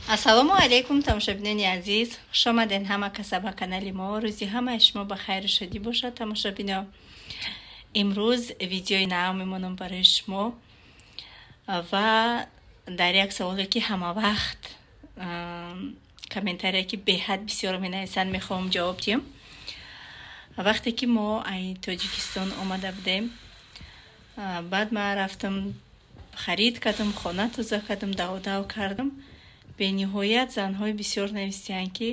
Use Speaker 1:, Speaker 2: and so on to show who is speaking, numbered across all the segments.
Speaker 1: Ассалому алайкум, тамошобинони азиз. Хуш омадед ҳама каса ба канали мо. Рӯзи ҳамаи шумо ба хайру шодӣ бошад, тамошобино. Имрӯз видеои нав мемонам барои шумо ва дар як саволе ки ҳама вақт комментарие ки беҳад бисёр менависанд, мехоҳам ҷавоб диҳам. Вақте ки мо ай Тоҷикистон омада будем, баъд ман рафтам харид кардам, хона тоза кардам, давдав кардам. Бениҳоят занҳои бисёр навистиянд, ки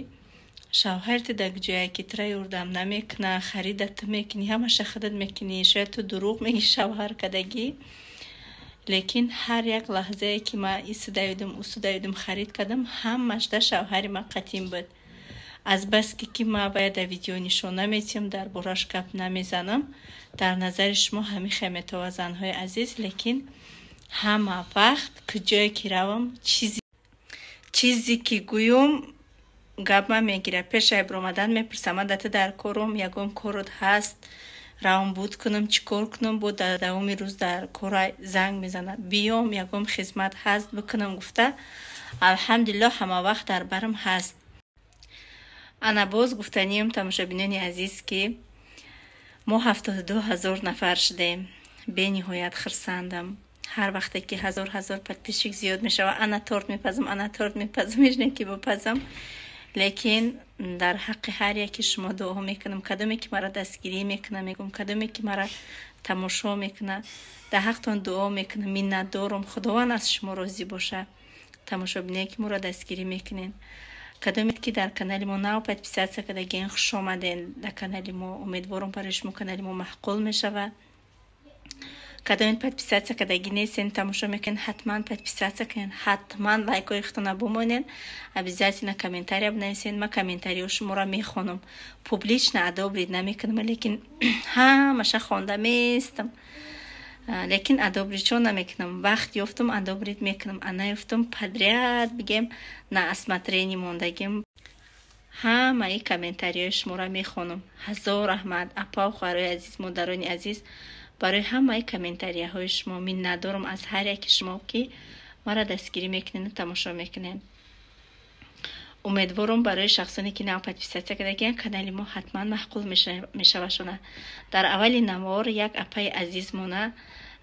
Speaker 1: шавҳари ту дар ҷое ки тура ёрдам намекуна, харида ту мекунӣ, ҳамаша худат мекунӣ, шояд ту дурӯғ мегӣ шавҳар кардагӣ. Лекин ҳар як лаҳзае ки ман ису давидам, усу давидам, харид кардам, ҳамашда шавҳари ман қатим буд. Азбаски ки ман бояд дар видео нишон наметиҳам, дар бораш гап намезанам, дар назари шумо ҳамин хел метова, занҳои азиз, лекин ҳама вақт куҷое ки равам, чизе ки гӯём, гап ман мегирад. Пешай биромадан мепурсам: ман дата дар корум, ягон корот ҳаст, равам буд кунам, чӣ кор кунам? Бо дар давоми рӯз дар кора занг мезанад, биём, ягон хизмат ҳаст бикунам гуфта. Алҳамдулиллоҳ, ҳама вақт дар барам ҳаст. Ана боз гуфтанием, тамошобинони азиз, ки мо 72 000 нафар шудем. Бениҳоят хурсандам. Ҳар вақте ки ҳазор ҳазор подписчик зиёд мешавад, ана торт мепазам, ана торт мепазам, мешне ки бипазам. Лекин дар ҳаққи ҳар яке шумо дуо мекунам, кадоме ки мара дастгирӣ мекуна, мегӯм, кадоме ки мара тамошо мекуна, дар ҳақтон дуо мекунам, миннатдорум. Худованд аз шумо розӣ боша, тамошобиное ки моро дастгирӣ мекунед. Кадоме ки дар канали мо нав подписаться кардагиен, хуш омаден дар канали мо. Умедворам, барои шумо канали мо маъқул мешавад. Кадоме подписаться кардагӣ нестен, тамошо мекунед, ҳатман подписаться кунед, ҳатман лайкҳои худтона бимонед, обязательно комментария бинависед. Ман комментариҳо шуморо мехонам, публично одобрить намекунам, лекин ҳамаша хонда местам, лекин одобрить чон намекунам. Вақт ёфтум, одобрить мекунам, а наёфтум, подряд бигем, на рассмотрении мондагим. Ҳамаи комментариҳои шуморо мехонам. Ҳазор раҳмат, апау, хоҳарои азиз, модарони азиз, барои ҳамаи комментарияҳои шумо. Миннатдорам аз ҳар яки шумо, ки маро дастгирӣ мекунеду тамошо мекунед. Умедворам, барои шахсоне ки нав подписаться кардагиянд, канали мо ҳатман маъқул мешавашона. Дар аввали навор як апаи азизмона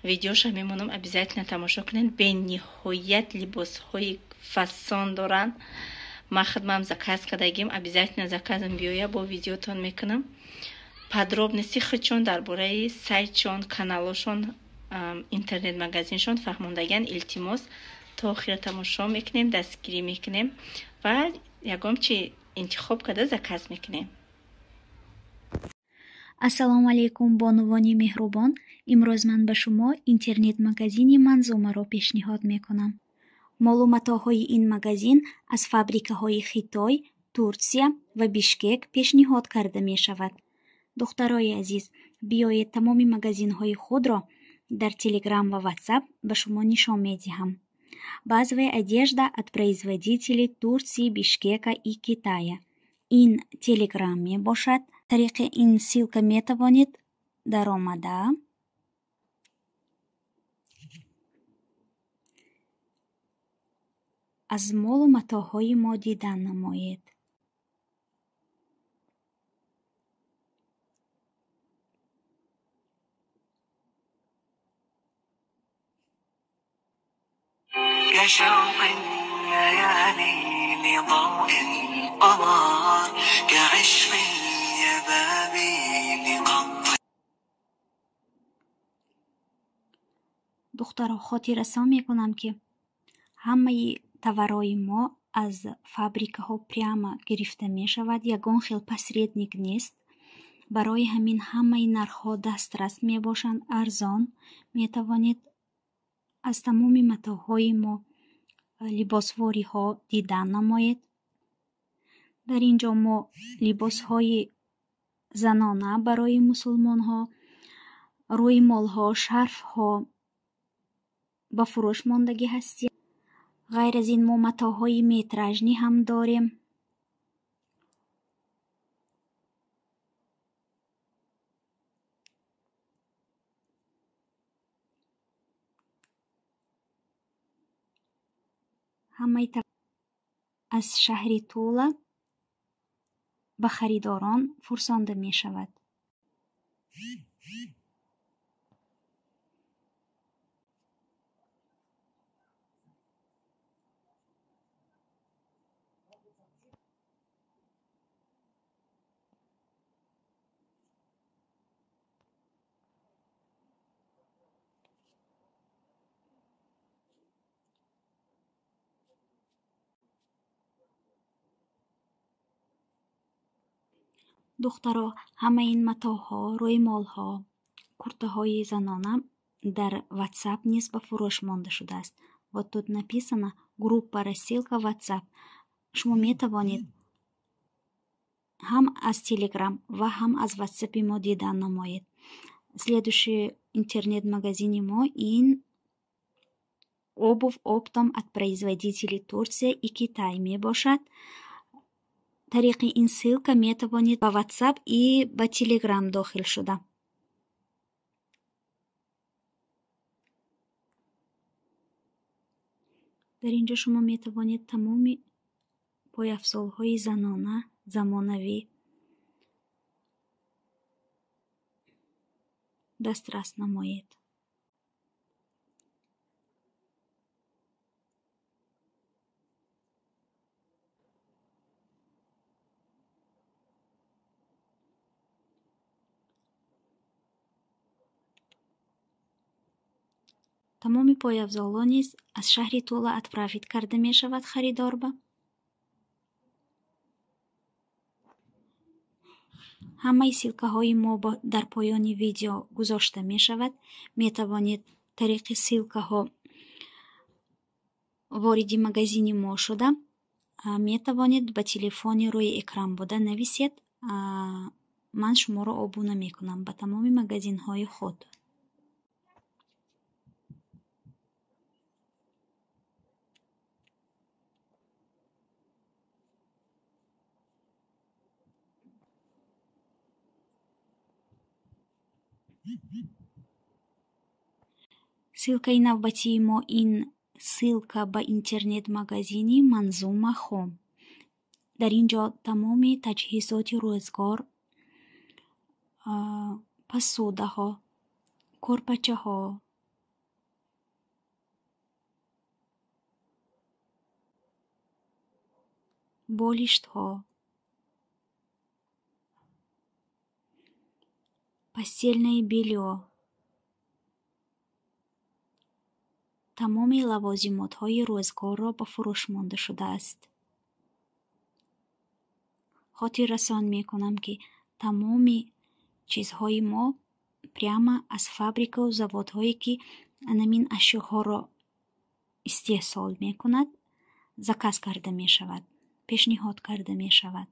Speaker 1: видеоша мемонам, обязательно тамошо кунед. Бениҳоят либосҳои фасон доранд. Ман худмам заказ кардагим, обязательно заказам биёя, бо видеотон мекунам. Подробности худшон дар бораи сайтшон, каналошон, интернет-магазиншон фаҳмондагиан. Илтимос, то охира тамошо мекунем, дастгирӣ мекунем ва ягон чи интихоб карда заказ мекунем.
Speaker 2: Ассалому алайкум, бонувони меҳрубон! Имрӯз ман ба шумо интернет-магазини Манзумаро пешниҳод мекунам. Молу матоъҳои ин магазин аз фабрикаҳои Хитой, Турсия ва Бишкек пешниҳод карда мешавад. Духтарои азиз, биёед, тамоми магазинҳои худро дар Телеграм ва Ватсап ба шумо нишон медиҳам. Базовая одежда от производителей Турции, Бишкека и Китая. Ин Телеграм мебошад. Тариқи ин ссылка метавонед даромада аз молу матоъҳои мо дидан намоед.
Speaker 3: كشوق الليالي لضوء القمر، كعشق اليبابي لقطر
Speaker 2: Духтаро, хотиррасон мекунам, ки ҳамаи товарҳои мо аз фабрикаҳо прямо гирифта мешавад, ягон хел посредник нест. Барои ҳамин ҳамаи нархҳо дастрас мебошанд, арзон. Метавонед аз тамоми матоъҳои мо, либосвориҳо дидан намоед. Дар ин ҷо мо либосҳои занона барои мусулмонҳо, рӯймолҳо, шарфҳо ба фурӯш мондагӣ ҳастем. Ғайр аз ин, мо матоъҳои метражный ҳам дорем. Ҳамаи Аз шаҳри Тула ба харидорон фурсонда мешавад. Духтаро, ҳамаи ин матоъҳо, рӯймолҳо, куртаҳои занона дар WhatsApp низ ба фурӯш монда шудааст. Вот тут написано группа рассылка WhatsApp. Шумо метавонед ҳам аз Telegram ва ҳам аз WhatsApp-и мо дидан намоед. Следующий интернет-магазини мо ин обувь оптом от производителей Турция и Китай мебошад. Тариқи ин ссылка метавонед ба WhatsApp и ба Telegram дохил шуда. Дар ин ҷо шумо метавонед тамоми пойафзолҳои занона, замонавӣ дастрас намоед. Тамоми пойафзолҳо низ аз шаҳри Тула отправить карда мешавад харидорба. Ҳамаи ссылкаҳои мо дар поёни видео гузошта мешавад. Метавонед тариқи ссылкаҳо вориди магазини мо шуда, метавонед ба телефони рӯи экран буда нависед. Ман шуморо обуна мекунам ба тамоми магазинҳои худ. Ссылкаи навбатии мо ин ссылка ба интернет-магазини Манзума Хом. Дар ин ҷо тамоми таҷҳизоти рӯзгор, посудаҳо, корпачаҳо, болиштҳо, постельное бельё, тамоми лавозимотҳои рӯзгорро ба фурӯш монда шудааст. Хотиррасон мекунам, ки тамоми чизҳои мо прямо аз фабрикаву заводҳое, ки анамин ашёҳоро истеҳсол мекунад, заказ карда мешавад, пешниҳод карда мешавад.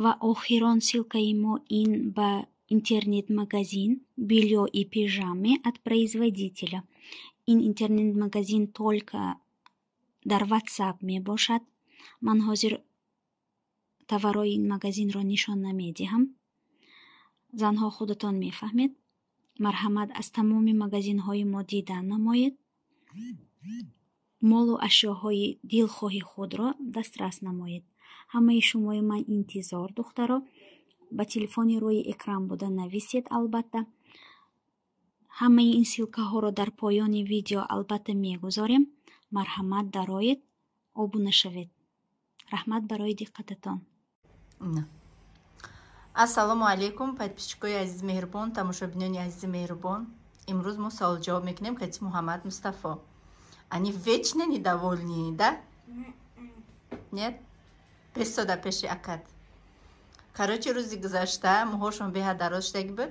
Speaker 2: Ва охирон ссылкаи мо ин ба интернет-магазин «Бельё и пижамы от производителя». Ин интернет-магазин только дар WhatsApp мебошад. Ман ҳозир товарҳои ин магазинро нишон намедиҳам. Занҳо худатон мефаҳмед. Марҳамат, аз тамоми магазинҳои мо дидан намоед. Молу ашёҳои дилхоҳи худро дастрас намоед. Ҳамаи шумои ман интизор, духтаро. Ба телефони рӯи экран буда нависед, албатта. Ҳамаи ин ссылкаҳоро дар поёни видео албатта мегузорем. Марҳамат, дароед, обуна шавед. Раҳмат барои диққататон.
Speaker 1: Ассалому алайкум, подписчикои азизи меҳрубон, тамошобинони азизи меҳрубон. Имрӯз мо савол ҷавоб мекунем кати Муҳаммад Мустафо. Они вечно недовольны, да? Нет? Песода пеши акат. Короче, рӯзи гузашта мӯҳошон беҳад дароз шудаги буд.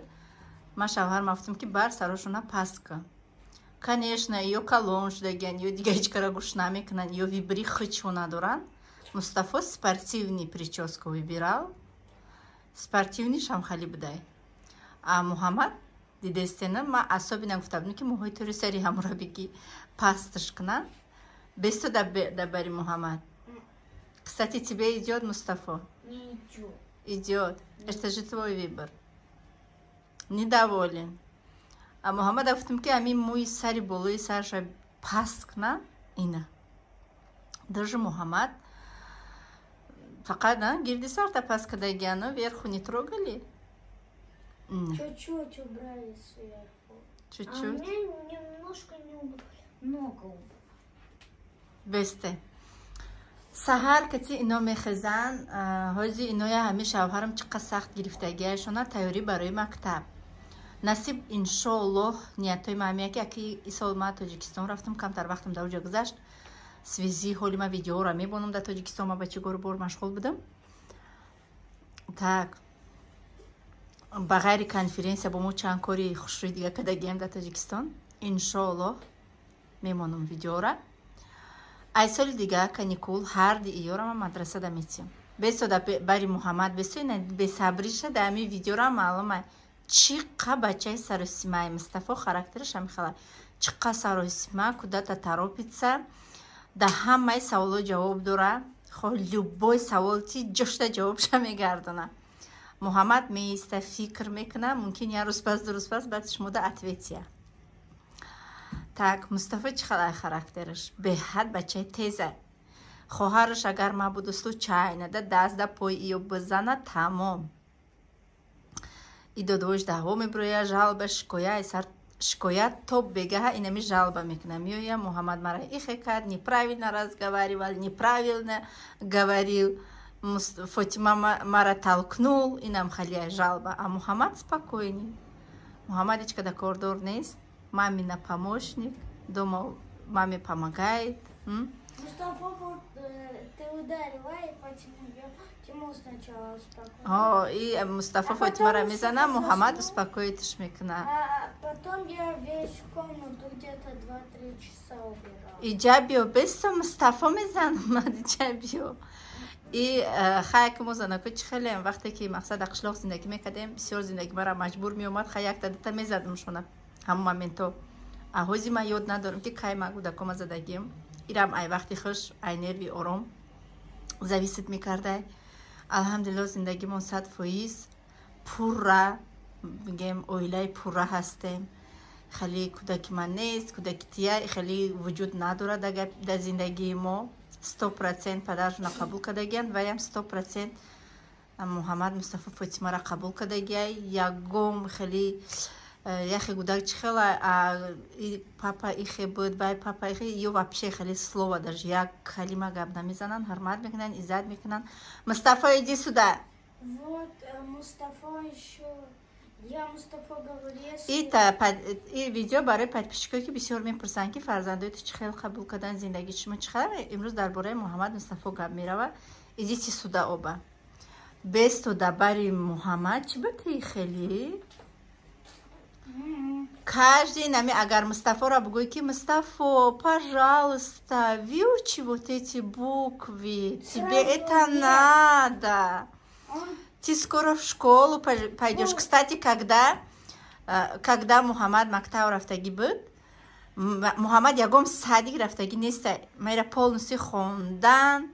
Speaker 1: Ман шавҳарам гуфтам, ки бар сарошона паст кун. Конечно, ё калон шудагиан, ё дига ҳеҷ кара гӯш намекунанд, ё выбори худшо надоранд. Мустафо спортивный прическу выбирал. Спортивный шамхали будай. А Муҳаммад дидестена, ман особенно гуфта будам, ки мӯҳои тури сари ҳамуро бигӣ пасташ кунанд. Бесто дар бари Муҳаммад. Кстати, тебе идет, Мустафо?
Speaker 4: Не идет.
Speaker 1: Идет. Это же твой выбор. Недоволен. А Муҳаммада гуфтам, ки ами мӯи сари болои сарша паст кна, ина. Даже Муҳаммад фақат гирди сарта паст кардагиано, верху не трогали?
Speaker 4: Чуть-чуть убрали сверху.
Speaker 1: Чуть-чуть?
Speaker 4: А мне немножко не убрали. Много убрали.
Speaker 1: Бесте. Саҳар кати ино мехезанд. Ҳози иноя ҳами шавҳарам чӣ қад сахт гирифтагиашона, тайёрӣ барои мактаб. Насиб, иншоаллоҳ, ниятҳои ма ҳамия, ки аки исол ма Тоҷикистон рафтам, камтар вақтам дар оҷа гузашт. Связи ҳоли ма видеоро мебонам, дар Тоҷикистон ма ба чӣ гору бор машғул будам. Так, ба ғайри конференсия бо мо чанд кори хушрӯи дига кардагием дар Тоҷикистон. Иншоаллоҳ, мемонам видеора. Ай соли дига каникул ҳарди иёрама мадрасада метиҳам. Бесода бари Муҳаммад бесо, ина бесабриша да ҳами видеора маълума, чӣ қа бачаи саросимай. Мустафо характераш ҳами хела, чӣ қа саросима, куда-то торопится, да ҳамаи саволо ҷавоб дора. Хо любой савол ти ҷошта ҷавобша мегардона. Муҳаммад меиста, фикр мекуна, мумкин як рӯз пас, 2 рӯз пас баъд шумода ответ тия. Так, Мустафо чӣ хелай характераш? Беҳад бачаи теза. Хоҳараш агар мабуду случайно да даст да пой ё бизана, тамом, и додвош даъво мебироя, жалоба, шикоя, сар шикоят то бегаҳа инами жалоба мекунам. Меоя: «Муҳаммад мара ихе кард, неправильно разговаривал, неправильно говорил, Фотима мара толкнул», инам халия жалоба. А Муҳаммад спокойный. Муҳаммад ҳеч када кордор нест, мамина помощник, дома маме помогает.
Speaker 4: Мустафа, вот ты ударила, и Фатиму, я Фатиму сначала успокоила.
Speaker 1: О, и Мустафа Фатимара мезана, Муҳаммад успокоит ш мекуна.
Speaker 4: А потом я весь комнату где-то 2-3 часа убирала.
Speaker 1: Иҷа биё, бесто Мустафо мезанам, иҷа биё. И хая, ки мо занако чӣ хелем, вақте ки мақсад қишлоқ зиндагӣ мекардем, бисёр зиндагӣ мара маҷбур меомад, ха якта дута мезадамшона ҳамон момент о. А ҳози ман ёд надорам, ки кай ма кӯдакома задагим. Ирам ай вақти хуш, ай нерви ором зависит мекардай. Алҳамдулилло, зиндагимон 100% пурра, мигем, оилаи пурра ҳастем. Хеле кӯдаки ман нест, кӯдаки тия хеле вуҷуд надорад дар зиндагии мо. 100% падарашона қабул кардагиянд, ваям 100% Муҳаммад, Мустафо, Фотимаро қабул кардагия. Ягом хеле яхе гудак чӣ хела папа ихе буд, вай папа ихе, ё вообще хеле слова, даже як калима гап намезананд, ҳурмат мекунанд, иззат мекунанд. Мустафо, иди сюда.
Speaker 4: Вот Мустафа еще. Я Мустафа говорю, если.
Speaker 1: И видео барои подписчик ое, ки бисёр мепурсанд, ки фарзандои ту чӣ хел қабул карданд, зиндагии шумо чӣ хел. Имрӯз дар бораи Муҳаммад, Мустафо гап мерава. Идите сюда оба. Бестуда бари Муҳаммад чӣ ба ти хеле каждый нами. Агар Мустафоро бугӯй, ки «Мустафо, пожалуйста, выучи вот эти буквы, тебе это надо, ты скоро в школу пойдешь». Кстати, когда Муҳаммад мактаб рафтагӣ буд, Муҳаммад ягон садик рафтагӣ неста, майра полностью хондан,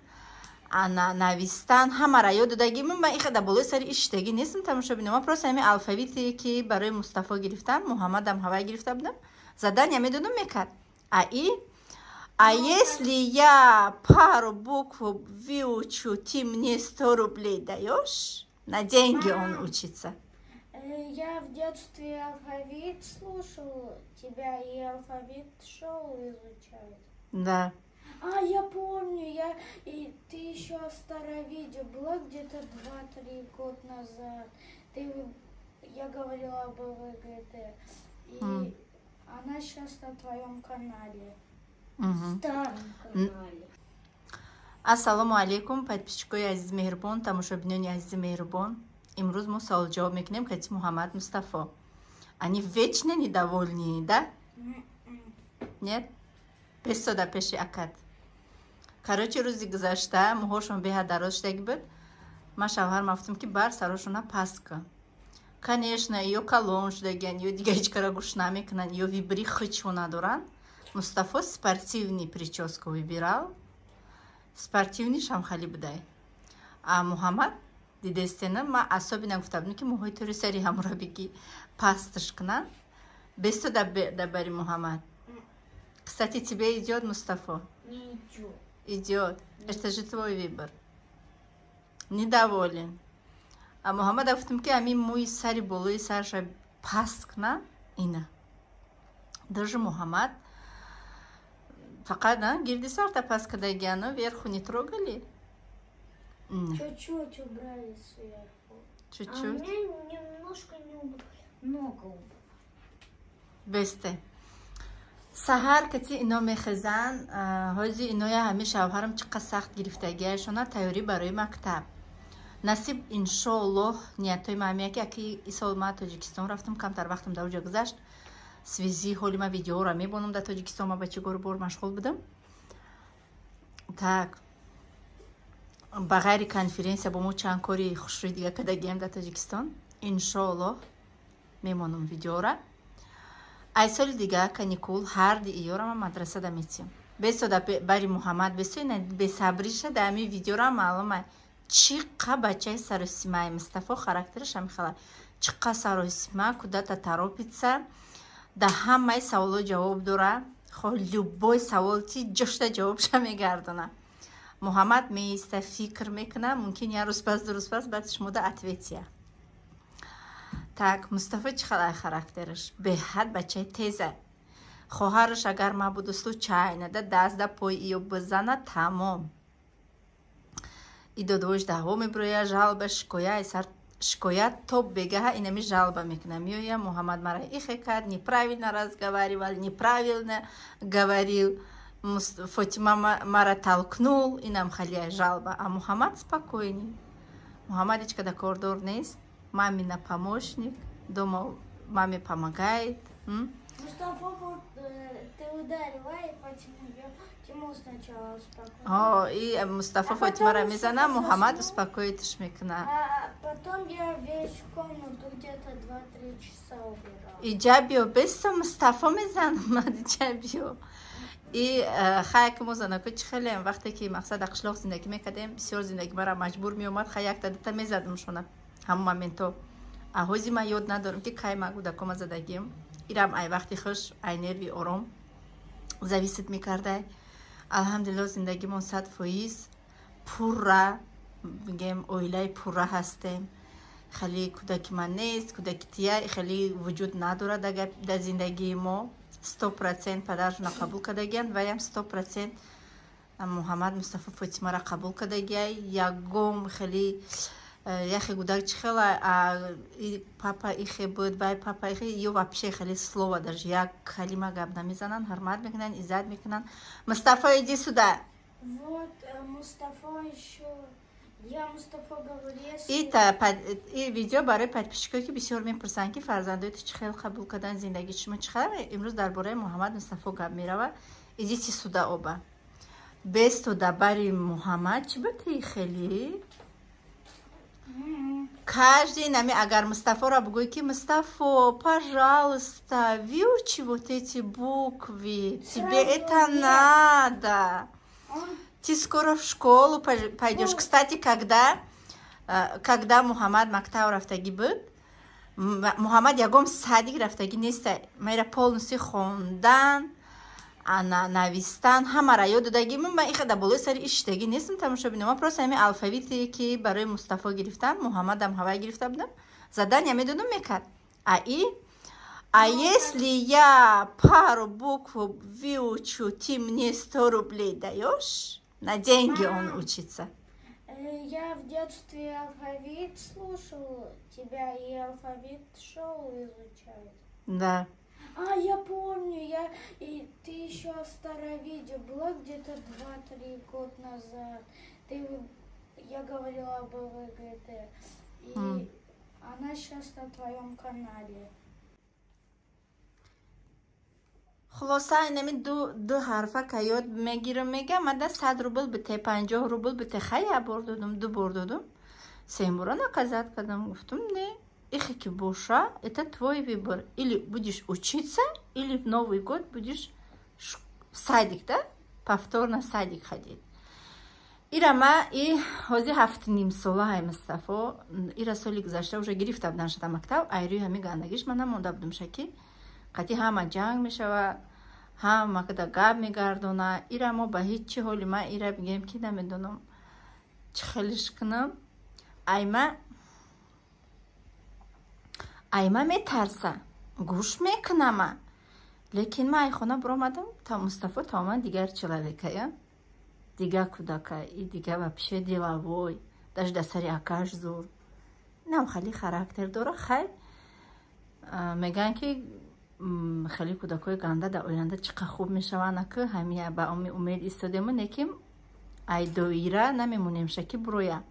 Speaker 1: навистан ҳамара ёд додагӣ. Ман иха дар болои сари иштагӣ нестам, тамошобино. Ман просто ҳами алфавите, ки барои Мустафо гирифтам, Муҳаммадам ҳавай гирифта будам, задания медодам, мекард. А и «А если я пару букв выучу, ты мне 100 рублей даешь?» На деньги он учится.
Speaker 4: Я в детстве алфавит слушал тебя и алфавит шел изучать.
Speaker 1: Да.
Speaker 4: А, я помню, и ты еще старое видео было где-то 2-3 года назад. Я говорила об ВГТ. И она сейчас на твоем канале. Старом канале.
Speaker 1: Ассалому алайкум, подписчик ои азизи меҳрубон, тамошобинони азизи меҳрубон. Имрӯз мо савол ҷавоб мекунем кати Муҳаммад, Мустафо. Они вечно недовольны, да? Нет, бестода пеши акат. Короче, рӯзи гузашта мӯҳошон беҳад дароз шудаги буд. Ман шавҳарам гуфтам, ки бар сарошона паст кун. Конечно, ё калон шудагиян, ё дига ҳеҷ кара гӯш намекунанд, ё выбор и хичо надоранд. Мустафо спортивный прическу выбирал. Спортивный шам хали будай. А Муҳаммад дидестена, ма особенно гуфта будем, ки мӯҳои тори сари ҳамура биги пастш кунам. Бесто да бари Муҳаммад. Кстати, тебе идет, Мустафо?
Speaker 4: Не идет.
Speaker 1: Идет. Это же твой выбор. Недоволен. А Муҳаммад гуфтем, ки ҳамин мӯи сари болои сарша паст кунам, ина. Даже Муҳаммад фақат гирди сарта паст кардагиану верху не трогали.
Speaker 4: Чуть-чуть убрали сверху.
Speaker 1: Чуть-чуть.
Speaker 4: А мне немножко не убрали. Много убрали.
Speaker 1: Бесте. Саҳар кати ино мехезанд, ҳози иноя ҳами шавҳарам чӣ қад сахт гирифтагиашона, тайёрӣ барои мактаб. Насиб, иншоаллоҳ, ниятҳои ма ҳамия, ки аки исол ма Тоҷикистон рафтам, камтар вақтам дар оҷа гузашт. Связи ҳоли ма видеоро мебонам, дар Тоҷикистон ма ба чӣ гору бор машғул будам. Так, ба ғайри конференсия бо мо чанд кори хушрӯи дига кардагием дар Тоҷикистон. Иншоаллоҳ, мемонам видеора. Ай соли дига каникул ҳарди иёра ма мадрасада метиҳам. Бесо да бари Муҳаммад, бесо ина бесабриша да ҳамин видеора маълума. Чӣ қа бачаи саросимаи Мустафо, характераш ҳами хела. Чӣ қа саросима, куда-то торопится, да ҳамаи саволо ҷавоб дора. Хо любой савол ти ҷошта ҷавобша мегардона. Муҳаммад меиста, фикр мекуна, мумкин як рӯз пас, 2 рӯз пас, баъд шумо да ответия. Так, Мустафо чӣ хелай характераш? Беҳад бачаи теза. Хоҳараш агар мабуду случайно да даст да пой иё бизана, тамом. И додвош даъво мебироя, жалоба, шикоя, сар шикоят то бегаҳа инами жалоба мекуна. Меоя: «Муҳаммад мара ихе кард, неправильно разговаривал, неправильно говорил, Фотима мара толкнул», инам халия жалоба. А Муҳаммад спокойный. Муҳаммад ҳеч када кордор нест, мамина помощник, дома маме помогает.
Speaker 4: Мустафа, вот ты ударила, и Фатиму, Тиму сначала успокоил.
Speaker 1: О, и Мустафа Фатимара мезана, Муҳаммад успокоит ш мекуна.
Speaker 4: А потом я весь комнату где-то 2-3 часа убирала.
Speaker 1: Иҷа биё, бесто Мустафо мезанам, иҷа биё. И хая ки мо занако чӣ хелем, вақте ки мақсад дар қишлоқ зиндагӣ мекардем, бисёр зиндагӣ мара маҷбур меомад, хай якта дута мезадамшона ҳамон моментҳо. А ҳози ман ёд надорам, ки кай ма кӯдакома задагим. Ирам ай вақти хуш, ай нерви ором зависит мекардай. Алҳамдулилло, зиндагимон 100% пурра, мигем, оилаи пурра ҳастем. Хеле кӯдаки ман нест, кӯдаки тия хеле вуҷуд надорад дар зиндагии мо. 100% падарашона қабул кардагиянд, ваям 100% Муҳаммад, Мустафо, Фотимаро қабул кардагия. Ягом хеле яхе гудак чӣ хела папа ихе буд, вай папа ихе, ё вообще хеле слова, даже як калима гап намезананд, ҳурмат мекунанд, иззат мекунанд. Мустафо, иди сюда.
Speaker 4: Вот Мустафа еще. Я Мустафа говорю, если.
Speaker 1: И видео барои подписчик ое, ки бисёр мепурсанд, ки фарзандои ту чӣ хел қабул карданд, зиндагии шумо чӣ хел. Имрӯз дар бораи Муҳаммад, Мустафо гап мерава. Идите сюда оба. Бесто да бари Муҳаммад чӣ ба ти хеле каждый нами, агар Мустафоро бугӯй, ки «Мустафо, пожалуйста, выучи вот эти буквы, тебе это надо, ты скоро в школу пойдешь». Кстати, когда Муҳаммад мактаб рафтагӣ буд, Муҳаммад ягон садик рафтагӣ неста, майра полностью хондан, навистан ҳамаро ёд додагӣ. Ман иха дар болои сари иштагӣ нестам, тамошобино. Ман просто ҳамин алфавите, ки барои Мустафо гирифтам, Муҳаммадам ҳавай гирифта будам, задания медодам, мекард. А и «А если я пару букв выучу, ты мне 100 рублей даешь?» На деньги он учится.
Speaker 4: Я в детстве алфавит слушал тебя и алфавит шел изучать.
Speaker 1: Да.
Speaker 4: А, я помню, я и ты еще старое видео было где-то 2-3 года назад. Ты, я говорила об ЛГТ. И она сейчас на твоем канале.
Speaker 1: Хулоса, инами ду ҳарфа ка ёд мегирам, мегам, мада 100 рубл бите, 50 рубл бите. Хай, як бор додум, ду бор додум, сеюм бора наказать кардам. Гуфтум: «Не, ихе ки боша, это твой выбор: или будешь учиться, или в Новый год будешь в садик, да, повторно садик ходить». Ира ма и ҳози 7,5 сола ҳай Мустафо. Ира соли гузашта уже гирифта будан шада мактаб. Айрӯи ҳами гандагиш ман намонда будум шаки қати ҳама ҷанг мешава, ҳама када гап мегардона. Ира мо ба ҳеҷ чи ҳоли ма ира бигем ки намедонам чӣ хелиш кунам. Айма метарса, гӯш мекунама, лекин ма ай хона биромадам, та Мустафо тамоман дигар человекая, дигар кӯдака и дига вообще деловой, даже дар сари акаш зур инам хеле характер дора. Хай, мегӯянд ки хеле кӯдакҳои ганда дар оянда чӣ қадр хуб мешаванд. Ака ҳамия ба оми умед истодему, неким ай доира намемонем шаки буроя.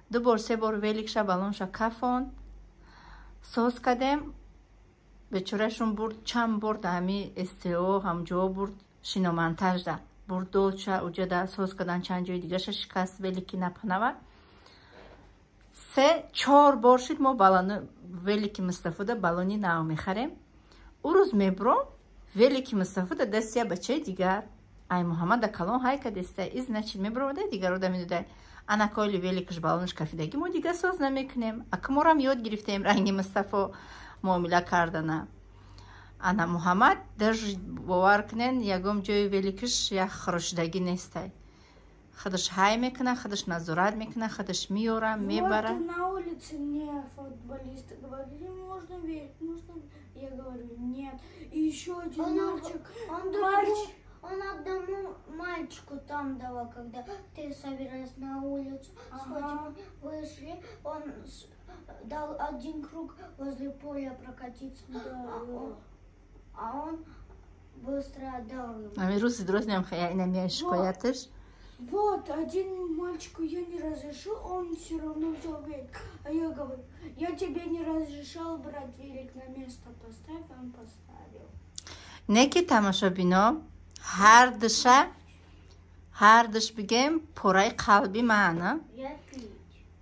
Speaker 1: Ду бор, се бор великша балонша кафонд, соз кардем. Бечорашон бурд, чанд бор дар ҳами СТО ҳамҷо бурд, шиномонтажда бурд, додша, уҷада соз кардан. Чанд ҷои дигаша шикаст велики напанава. Се чор бор шуд, мо балони велики Мустафода балони нав мехарем. Ӯ рӯз мебуром, велики Мустафода дасти я бачаи дигар. Ай Муҳаммада калон ҳай кадеста и значит мебуровада, дигарода медода. Ана коли великаш балонаш кафидаги, мо дига соз намекунем. Ака морам ёд гирифтем ранги Мустафо муомила кардана. Ана Муҳаммад даже, бовар кунен, ягон ҷои великаш як хӯрошидагӣ нестай. Худаш ҳай мекуна, худаш назорат мекуна, худаш меёра, мебара.
Speaker 4: Вот на улице мне футболисты говорили: «Можно велик, можно?» Я говорю: «Нет». И еще один мальчик.
Speaker 5: Он,
Speaker 4: Мальчик.
Speaker 5: он одному мальчику там давал, когда ты собиралась на улицу. С Фатимой вышли, он дал один круг возле поля прокатиться, а он быстро отдал ему.
Speaker 1: Ами рӯзи дуроз ням инамия шикояташ.
Speaker 4: Вот, один мальчику я не разрешил, он все равно взял велик. А я говорю: «Я тебе не разрешал брать велик, на место поставь», он поставил.
Speaker 1: Не ки тамошобино, ҳар душа, ҳар душ бигем, пораи қалби мана.
Speaker 5: Я пить.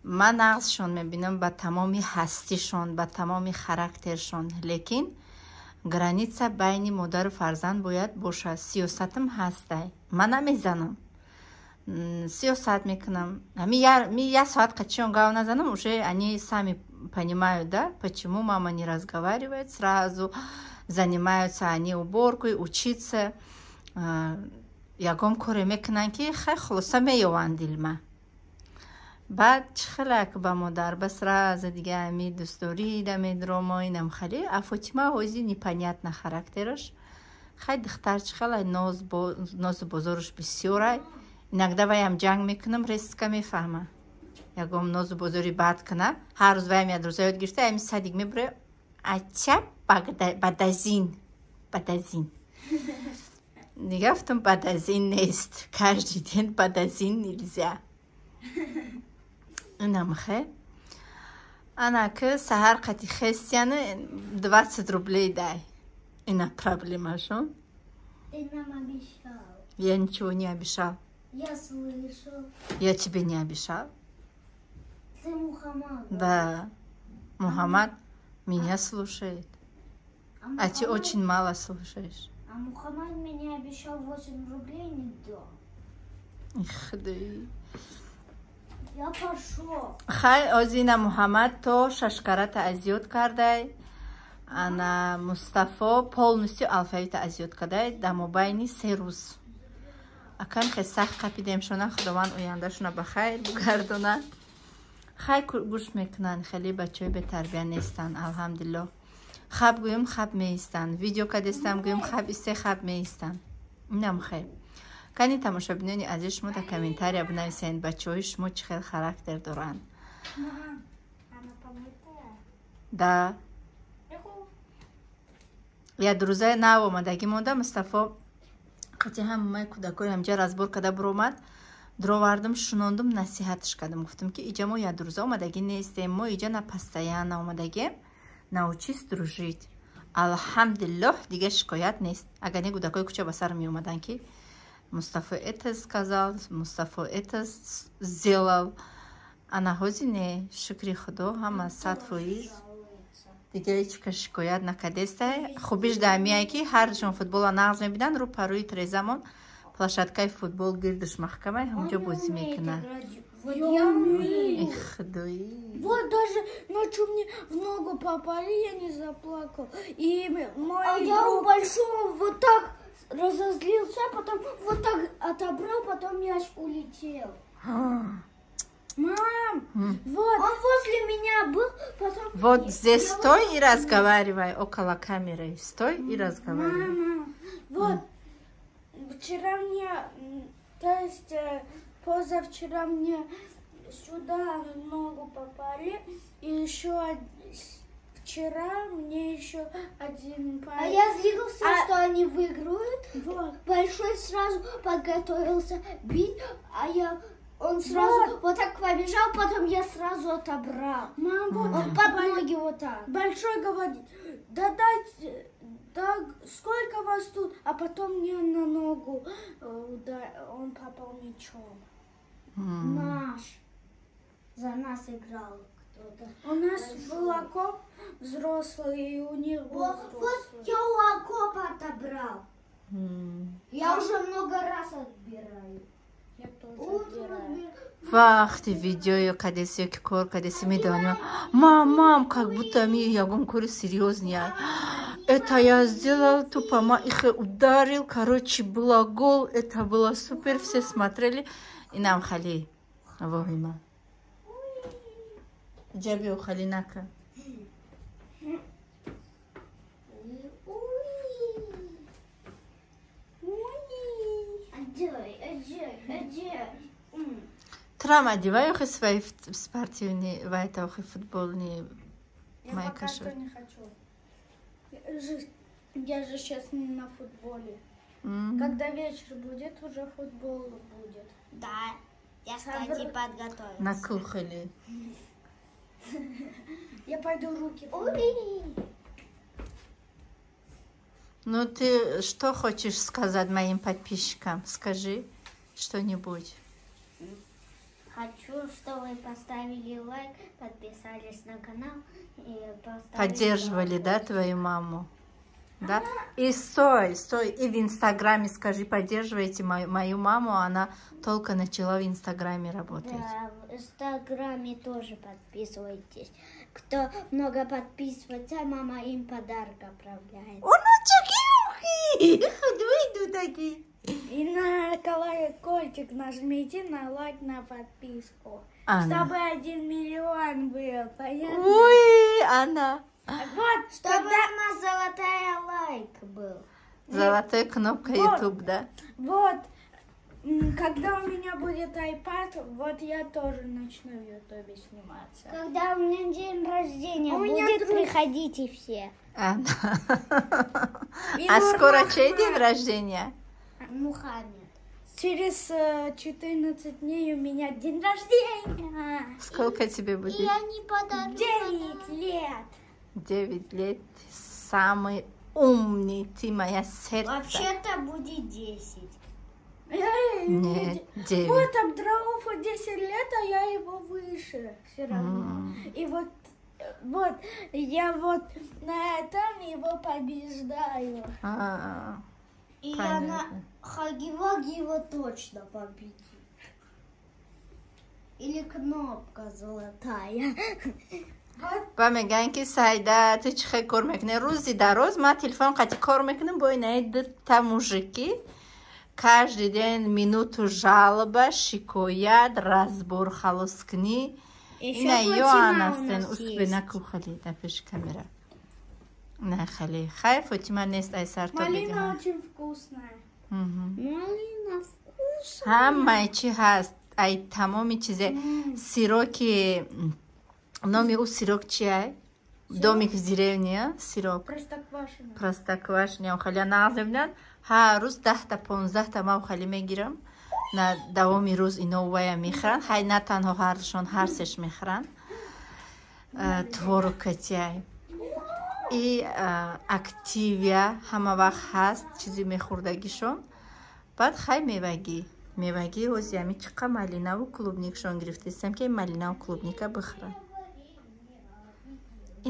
Speaker 1: Ман нағзшон мебинам ба тамоми ҳастишон, ба тамоми характершон, лекин граница байни модару фарзанд бояд бошад. Сиёсатам ҳастай, ман намезанам, сиёсат мекунам. Ами як соат қачиён гав назанам, уже они сами понимают, да, почему мама не разговаривает. Сразу занимаются они уборкой, учиться, ягон коре мекунанд ки хай, хулоса меёванд дилма. Баъд чӣ хелак ба модар ба сразу дига ами дӯстдорӣ да медромо инам хеле. А Фотима ҳози непонятно характераш. Хай, духтар чӣ хелай, нозу бозоруш бисёрай. Иногда ваям ҷанг мекунам, резко мефаҳма. Ягон нозу бозори бад куна, ҳар рӯз ваям як рӯза ёд гирифта, ами садик мебуре: «Ача, бадазин, бадазин». Дига гуфтам: «Бадазин нест, каждый день бадазин нельзя». Инам хе. Ана ки саҳар қати хестияны 20 рублей дай, ина проблемашон.
Speaker 5: Ты нам обещал.
Speaker 1: Я ничего не обещал.
Speaker 5: Я слышал.
Speaker 1: Я тебе не обещал.
Speaker 5: Ты Мухаммад.
Speaker 1: Да, Мухаммад меня слушает. А ты очень мало слушаешь.
Speaker 5: А Мухаммад меня обещал 8 рублей, не дал.
Speaker 1: Их ты.
Speaker 5: Я пошел.
Speaker 1: Хай, озина Муҳаммад то шашкарата азёд кардай, ана Мустафо полностью алфавита азёд кардай дар мобайни 3 рӯз. Акам хе сахт қапидемшона, худованд ояндашона ба хайр бугардона. Хай, гӯш мекунанд, хеле бачаҳои бетарбия нестанд, алҳамдулилло. Хаб гӯем, хаб меистанд, видео кадестам гӯем, хаб исте, хаб меистанд. Инам хел. Кани, тамошобинони азиз, шумо дар комментария бинависед, бачаҳои шумо чӣ хел характер доранд.
Speaker 4: Она помытая.
Speaker 1: Да, як рӯзаи нав омадагӣ монда, Мустафо қати ҳамаи кӯдакҳои ҳамҷа разбор карда биромад, дуровардам, шунондум, насиҳатш кардам. Гуфтам ки иҷа мо як рӯза омадагӣ нестем, мо иҷа на постоянно омадагем, научись дружить. Алҳамдулиллоҳ, дига шикоят нест. Агар не, кӯдакҳои кӯча ба сар меомаданд ки Мустафо это сказал, Мустафо это сделал. Ана ҳози не, шукри худо, ҳама 100%. Дига ҳеҷ кас шикоят накардеста. Хубиш дар мияй ки ҳардушон футбола нағз мебинанд, рӯ па рӯи трезамон. Площадкаи футбол гирдиш маҳкамай, ҳамҷо бозӣ мекунад.
Speaker 4: Вот я умею.
Speaker 1: Эх, дуи.
Speaker 4: Вот даже ночью мне в ногу попали, я не заплакал. И мой
Speaker 5: А я у
Speaker 4: друг...
Speaker 5: большого вот так разозлился, потом вот так отобрал, потом мяч улетел.
Speaker 4: Мам, вот.
Speaker 5: Он возле меня был, потом...
Speaker 1: Вот здесь стой и разговаривай, около камеры. Стой и разговаривай.
Speaker 4: Мама, вот. Вчера мне, то есть позавчера мне сюда в ногу попали, и еще вчера мне еще один
Speaker 5: А
Speaker 4: парень.
Speaker 5: я злился, что они выиграют.
Speaker 4: Вот.
Speaker 5: Большой сразу подготовился бить, а я... Он сразу вот так побежал, потом я сразу отобрал.
Speaker 4: Мама,
Speaker 5: Он под ноги вот так.
Speaker 4: Большой говорит, да дать, да сколько вас тут, а потом мне на ногу он попал мячом.
Speaker 5: Наш. За нас играл кто-то.
Speaker 4: У нас был окоп взрослый, и у них был
Speaker 5: Вот,
Speaker 4: взрослый.
Speaker 5: вот я у окопа отобрал. Я уже много раз отбираю.
Speaker 4: Я тоже
Speaker 5: Утром
Speaker 4: отбираю.
Speaker 5: отбираю.
Speaker 1: Вақти видеоё кадеси ё ки кор кадеси, медонам, мам, мам, как будто ми ягон кори серьёзный. Это я сделал тупо, ма их ударил, короче, было гол, это было супер, все смотрели. Инам хали воҳима ҷабио хали нака.
Speaker 5: Отдай, отдай, отдай.
Speaker 1: Трам одевай охи свои спортивные, вайта охи футбольные
Speaker 4: Я пока
Speaker 1: майкашо.
Speaker 4: что не хочу. Я же сейчас не на футболе. Когда вечер будет, уже футбол будет.
Speaker 5: Да, я, кстати, подготовился.
Speaker 1: На кухоле.
Speaker 4: Я пойду руки помою.
Speaker 5: Ой.
Speaker 1: Ну ты что хочешь сказать моим подписчикам? Скажи что-нибудь.
Speaker 5: Хочу, чтобы вы поставили лайк, подписались на канал и поставили
Speaker 1: Поддерживали, да, твою маму? Да? И стой, стой, и в Инстаграме скажи, поддерживайте мою маму, она только начала в Инстаграме работать.
Speaker 5: Да, в Инстаграме тоже подписывайтесь. Кто много подписывается, мама им подарок отправляет.
Speaker 1: Такие.
Speaker 4: И на колокольчик нажмите, на лайк, на подписку.
Speaker 1: Анна.
Speaker 4: Чтобы 1 миллион был, понятно?
Speaker 1: Ой, Анна.
Speaker 4: Вот,
Speaker 5: Чтобы у нас золотая лайк был.
Speaker 1: Золотая кнопка
Speaker 4: Вот.
Speaker 1: YouTube, да?
Speaker 4: Вот, когда у меня будет iPad, вот я тоже начну в YouTube сниматься.
Speaker 5: Когда у меня день рождения
Speaker 4: У меня
Speaker 5: будет, приходите все.
Speaker 1: Анна.
Speaker 4: И
Speaker 1: А скоро
Speaker 4: Нурмахмад.
Speaker 1: чей день рождения?
Speaker 5: Мухаммед.
Speaker 4: Через 14 дней у меня день рождения.
Speaker 1: Сколько тебе будет?
Speaker 5: Я не подарю.
Speaker 4: 9 лет.
Speaker 1: 9 лет. Самый умный ты, моя сердце.
Speaker 5: Вообще-то будет 10.
Speaker 1: Нет, 9.
Speaker 4: Вот Абдрауфу 10 лет, а я его выше все равно. И вот, вот, я вот на этом его побеждаю.
Speaker 1: А,
Speaker 5: И я на
Speaker 1: Понятно.
Speaker 5: Хаги-Ваги его точно победил. Или кнопка золотая.
Speaker 1: Ба мегӯянд ки Сайда, ту чӣ хел кор мекунӣ рӯзи дароз? Ман телефон қати кор мекунам бо инаи дута мужики, каждый день минуту жалоба, шикоят, разбор, халоскунӣ.
Speaker 5: Еще
Speaker 1: Ина
Speaker 5: Фатима
Speaker 1: ё
Speaker 5: у
Speaker 1: анастен
Speaker 5: нас
Speaker 1: успе
Speaker 5: есть.
Speaker 1: накухали дар пеши камера нахали. Хай, Фотима нест, ай сар то
Speaker 4: Малина очень вкусная.
Speaker 5: Малина вкусная.
Speaker 1: Ҳамаи чӣ ҳаст, ай тамоми чизе, сироки, номи ӯ сирок чия? Домик в деревне сирок.
Speaker 4: Простоквашино.
Speaker 1: Простоквашино хали нағз мебинанд. Ҳар рӯз 10-та, 15-та ман хали мегирам, на давоми рӯз ино вая мехӯранд. Ҳай, на танҳо ҳардушон, ҳар сеш мехӯранд. Творог катияй и Активия ҳама вақт ҳаст, чизи мехӯрдагишон. Баъд хай, мевагӣ ҳози ҳами чиқа малинаву клубникшон гирифтаистам, ки малинаву клубника бихӯранд.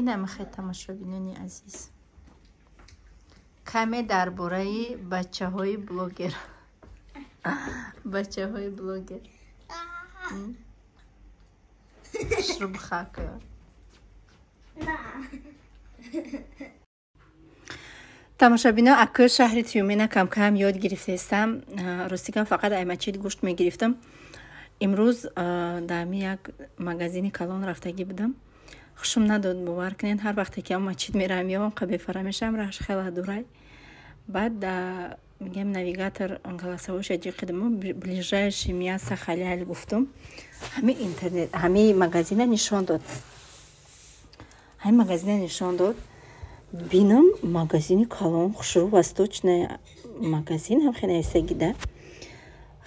Speaker 1: Инам хел, тамошобинони азиз, каме дар бораи бачаҳои блогер. Бачаҳои блогер. Шрубхака. Тамошобино, акӯ шаҳри Тюмена камкам ёд гирифтаистам. Ростигам фақат аймачид гӯшт мегирифтам. Имрӯз дар як магазини калон рафтагӣ будам. Хушум надод, бовар кунед, ҳар вақте ки мачид меравам ёвам қабефара мешавам, раҳш хела дурай. Баъд мегӯям навигатор голосовойша ҷиқидиму ближайший мясо халяль гуфтум. Ҳами интернет, ҳами магазина нишон дод. Ҳами магазина нишон дод. Бинам магазини калон, хушрӯ восточная магазин ҳам хе нависагида.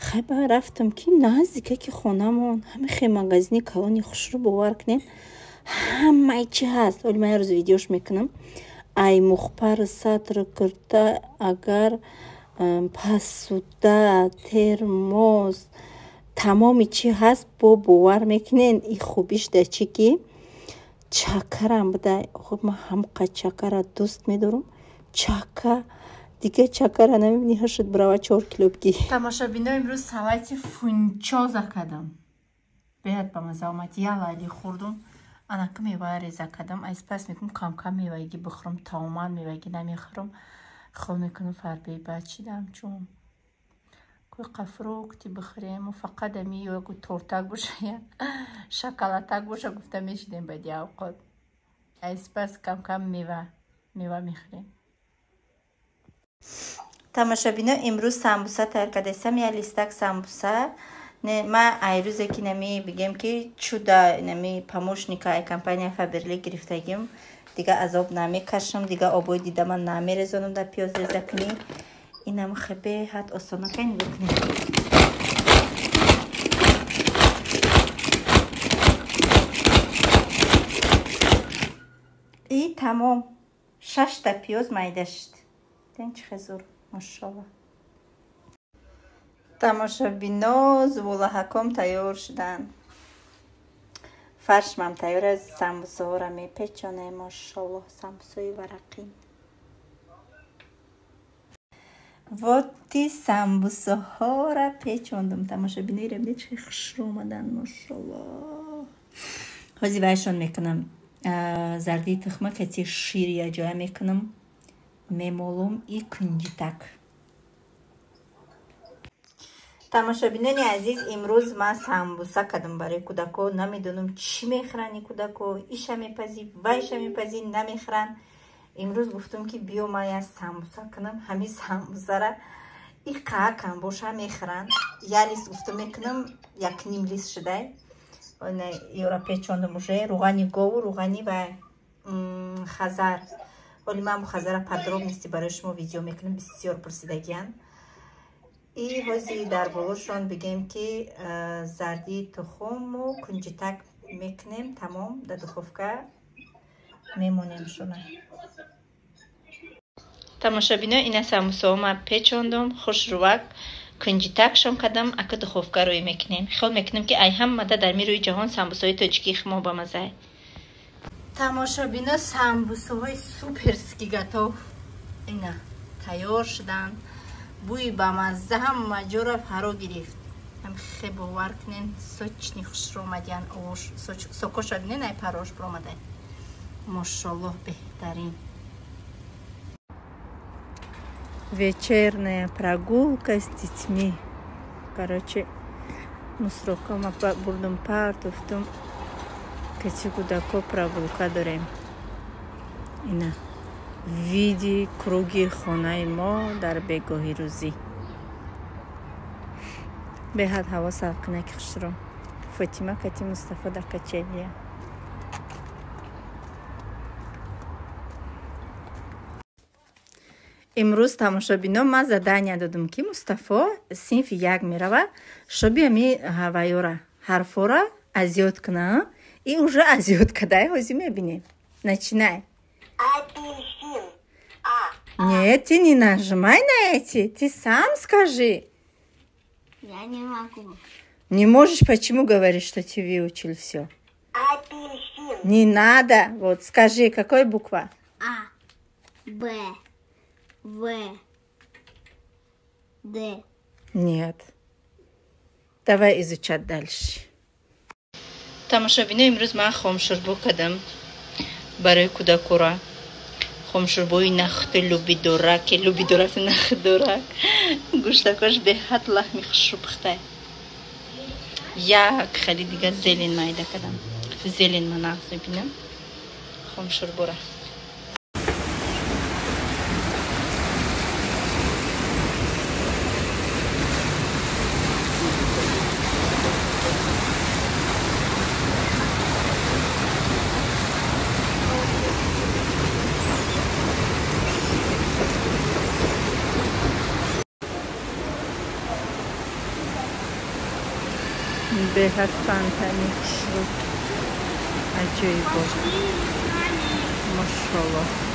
Speaker 1: Хайба рафтам ки наздика ки хонамон ҳами хе магазини калони хушрӯ, бовар кунед, ҳамаи чи ҳаст. Оли ман рӯз видеош мекунам. Ай мухпар сатр кирта агар пасуда термоз тамоми чи ҳаст, бо бовар мекунед, и хубиш да чи ки чакарам буда. Хуб, ман ҳамқа чакара дӯст медорам. Чака дига чакара намебини, ҳашуд брава 4 кило бигӣ. Тамошобино, имрӯз салати фунчоза кардам. Беҳад ба маза омад. Я лайли хӯрдум. Анака мева реза кардам. Айс пас мекунам кам-кам мевагӣ бихӯрам, тамоман мевагӣ намехӯрам. Хол мекунам фарбеи бачидам чун кӯй қафрукти бихӯрем фақат ами ё тортак боша я шоколадак боша гуфта мешидем баъди авқот. Айс пас кам-кам мева мехӯрем. Тамошобино, имрӯз самбуса тайёр кардастам, я листак самбуса. Не, ма ай рӯзе ки нами бигем ки чуда нами помощника ай компания Фаберлик гирифтагим, дига азоб намекашам, дига обои дидама намерезонам дар пиёз реза кунӣ. Инам хебе ҳад осона кай нигоҳ кунед. И тамом, 6та пиёз майда шуд. Ден чӣ хезур, машаллоҳ. Тамошобино, зуволаҳаком тайёр шуданд. Фаршмам тайёр аст, самбусаҳоро мепечонем, машаллоҳ, самбусаи варақин. Вот и самбусаҳоро печондум. Тамошобинои рабине чӣ хушрӯ омаданд, машаллоҳ. Ҳозир вайшон мекунам. Зардии тухма кати шир яҷоя мекунам, мемолум и кунҷитак. Тамошобинони азиз, имрӯз ман самбуса кардам барои кӯдако. Намедонам чӣ мехӯранд ин кӯдако. Иша мепазӣ, вайша мепазӣ, намехӯранд. Имрӯз гуфтам ки биё ман як самбуса кунам. Ҳамин самбусара и қаакам боша мехӯранд. Я лист гуфтам мекунам, як ним лист шудай. Ёра печондам уже руғани гову руғани ва хазар. Ҳоли ман хазара подробности барои шумо видео мекунам, бисёр пурсидагиянд. И ҳозир дар болошон бигем ки зардии тухуму кунҷитак мекунем, тамом дар духовка мемонем шуна. Тамошобино, ина самбусаҳо ман печондум, хушрӯвак кунҷитакшон кардам, ака духовка рӯй мекунем. Хиёл мекунем ки ай ҳамада дар ми рӯи ҷаҳон самбусаҳои тоҷикии мо бамазае. Тамошобино, самбусаҳои суперски готов. Ина тайёр шуданд. Бӯи бамазза ҳама ҷоро фаро гирифт. Ҳам хе бовар кунен, сочни хушрӯ омадиян, овош сокоша бинен, ай парош биромадай. Машаллоҳ, беҳтарин. Вечерняя прогулка с детьми. Короче, мусрокома бурдум партофтум. Кати кӯдако прогулка дорем. Ина види круги хонаи мо дар бегоҳи рӯзӣ. Беҳад ҳаво салқинаки хушрӯ. Фотима кати Мустафо дар качелия. Имрӯз тамошобино ман задания додам ки Мустафо синфи 1 мерава, шоби ами ҳавайёра ҳарфора аз ёд куна. И уже аз ёд кадай, ҳозир мебинем. Начинай.
Speaker 5: Апельсин. А.
Speaker 1: Нет, ты не нажимай на эти, ты сам скажи.
Speaker 5: Я не могу.
Speaker 1: Не можешь, почему говоришь, что ты выучил все?
Speaker 5: Апельсин.
Speaker 1: Не надо. Вот скажи, какая буква?
Speaker 5: А, Б, В, Д.
Speaker 1: Нет. Давай изучать дальше. Тамошобино, имрӯз ман хомшурбо кардам барои кӯдакора. Хомшурбои нахту лӯбидорак, лӯбидорак, нахдорак. Гӯштакош беҳад лаҳми хушрӯ пухтай. Як хеле дига зелень майда кардам. Зелень ма нағз мебинам. Хомшурбора. Беҳад фонтани хушрӯ, аҷоибо, машолло.